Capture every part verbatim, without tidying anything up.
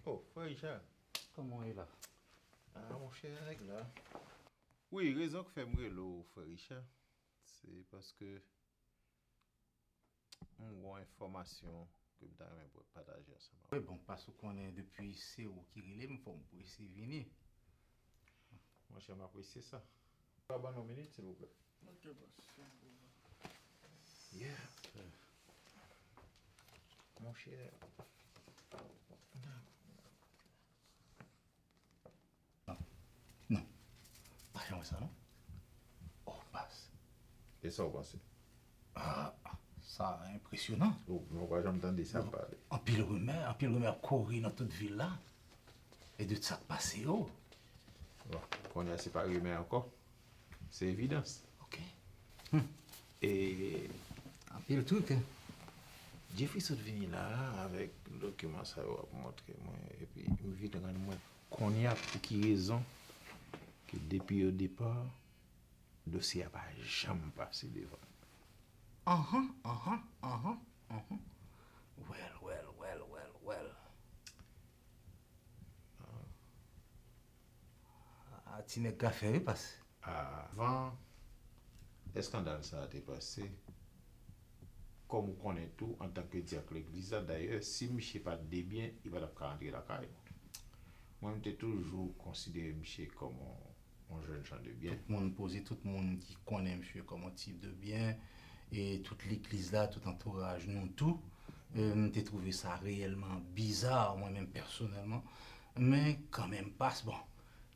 Oh, frè Richard. Kòman w ye la? Ah, monchè, nèg la. Wi, rezon k fè m rele w, frè Richard, se paske m gen yon enfòmasyon ke m ta renmen pou pataje ansanm avè w. Wi, bon, paske w konnen depi se ou ki rele m, fò m prese vini. Monchè, m apresye sa. Pa ban nou minit, silvouplè. Ok, bòs. Yeah. Monchè. Non. Non. Pa janm wè sa, non. Oh, baz. E sa w panse? Ah, sa enpresyonan. Ou, ou pa janm tande sa m pale. Anpil rimè, anpil rimè ap kouri nan tout vil la. E de sa k pase yo. Bon, kounye a se pa rimè ankò. Se evidans. Ok. Hmm. E anpil trik, hein. Jeffrey sot vini la avèk dokiman sa yo ap montre mwen, epi m vin rann mwen kounye a pou ki rezon ke depi o depa, dosye a pa janm pase devan. Anhan, anhan, anhan, anhan. Well, well, well, well, well. Ah, ti nèg ka fè wi, pas. Avan eskandal sa a te pase, kòm ou konnen tou, antanke dyak legliz la, dayè, si misye pa t debyen, li pa t ap ka rantre lakay ou. Mwen, m te toujou konsidere misye kòm yon, yon jèn jan de byen. Tout moun poze, tout moun ki konnen misye kòm yon tip de byen, e tout legliz la, tout antouraj nou tou, e, m te twouve sa reyèlman biza, mwen menm pèsonèlman. Men kanmenm, pas, bon,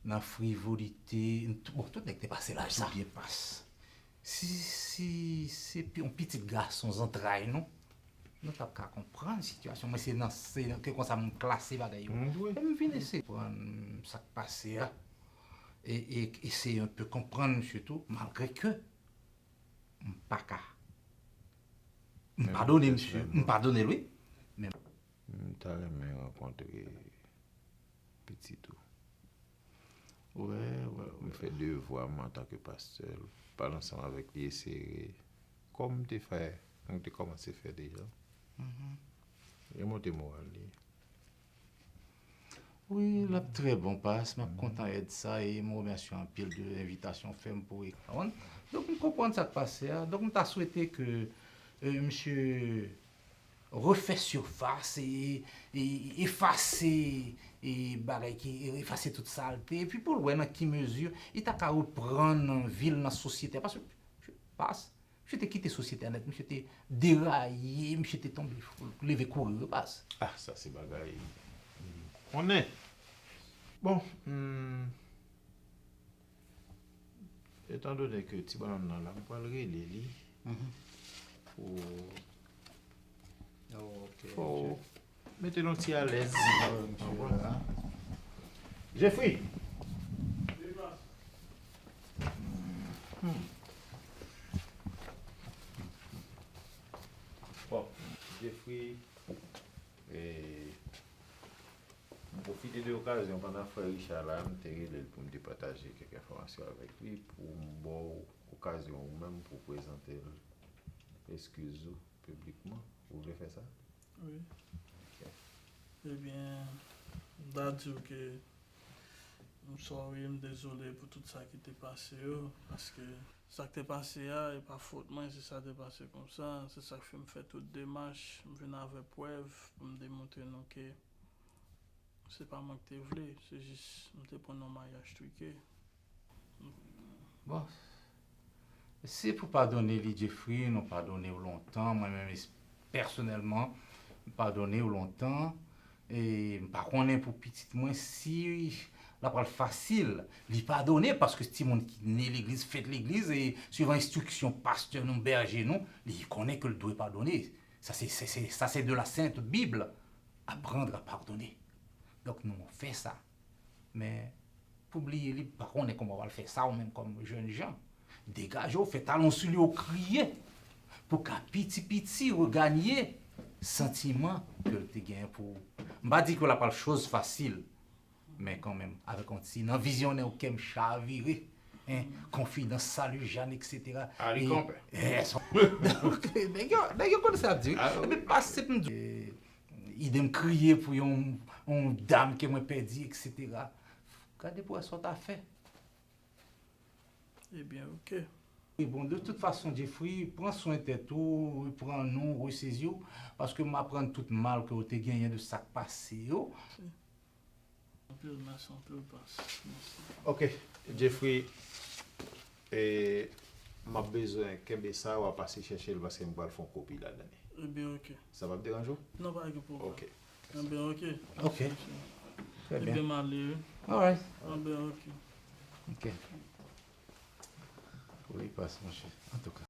nan frivolite, bon, tout nèg te pase laj sa. Tout byen pas. Si, si se pi-, yon pitit gason zantray nou, nou t ap ka konprann sitiyasyon. Mwen, se nan, se nan ke konsa m klase bagay yo. Mm, wi. E m vin eseye konprann sa k pase a. E, e eseye un peu konprann misye tou, malgre ke m pa ka. M padone misye, m padone l, wi. Men m ta renmen rankontre pitit ou. Wè, wè, wè. M fè devwa m antanke pastè, pale ansanm avèk li, eseye, kòm m te fè, m te kòmanse fè deja. Mhm. E monte moral li. Wi, l ap trè bon, pas. M ap kontan èd sa e m remèsye w anpil de envitasyon w fè m pou e konprann. Donk, m konprann sa k pase a. Donk, m ta swete ke, e, misye refè sifas e, e efase, e bagay ki, efase tout salte, epi pou l wè nan ki mezi li ta ka reprann vi l nan sosyete a. Paske, pas, misye te kite sosyete a nèt, misye te deraye, misye te tonbe, leve kouri, pas. Ah, sa se bagay m konnen. Bon, hmm, etandone ke ti bonnonm nan la, m pral rele li pou, oh, ok, fò w mete l yon ti alèz. Jeffrey! Hmm. Bon, Jeffrey, e, m pwofite de okazyon pandan frè Richard la, m te rele l pou m te pataje kèk enfòmasyon avèk li, pou m ba w okazyon ou menm pou w prezante l. Eskiz ou piblikman. Ou vle fè sa? Wi. Ok. Ebyen, m ta di w ke m sorry, m dezole pou tout sa ki te pase yo, paske sa k te pase a, e pa fòt mwen si sa te pase konsa, se sa k fè m fè tout demach, m vin avèk prèv pou m demontre nou ke se pa mwen ki te vle, se jis m te pran nan maryaj twike. Bon, se pou padone li, Jeffrey, nou padone w lontan. Mwen menm, es-, pèsonèlman, m padone w lontan. E m pa konnen pou pitit mwen si l ap pral fasil li padone, paske se timoun ki ne legliz, fèt legliz, e suivan enstriksyon pastè nou, bèje nou, li konnen ke l dwe padone. Sa se, se, se, sa se de la Sainte Bible, apprendre à pardonner. Donk, nou fè sa. Men, pou bliye li, m pa konnen kòman w al fè sa, ou menm kòm jèn jan. Degaje w, fè talon sou li, ou kriye. Pou ka piti piti reganye santiman ke l te genyen pou ou. M pa di ke l ap al choz fasil, men kanmenm, avèk yon ti, nan vizyonnè w kè m chavire, en, konfidans, Salu Jeanne, et cetera. Ali konpè. Donk, nèg yo, nèg yo konn sa ap di. Epi pase pou m di, e, Ede m kriye pou yon, yon dam ke mwen pèdi, et cetera. Gade pou wè sa w ta fè. Ebyen, ok. Wi, bon, de tout fason, Jeffrey, pran swen tèt ou, reprann ou, resezi w, paske m aprann tout mal ke w te genyen de sa k pase yo. Anpil mèsi, anpil pas. Mèsi. Ok, Jeffrey, e, m ap bezwen kenbe sa, w a pase chèche l paske m pral fè yon kopi ladan li. Ebyen, ok. Sa p ap deranje w? Non, pa gen pwoblèm. Ok. Ebyen, ok. Ok. Trè byen. Ebyen, m ale, wi. Alright. Ebyen, ok. Ok. Wi, pas, monchè. Antouka.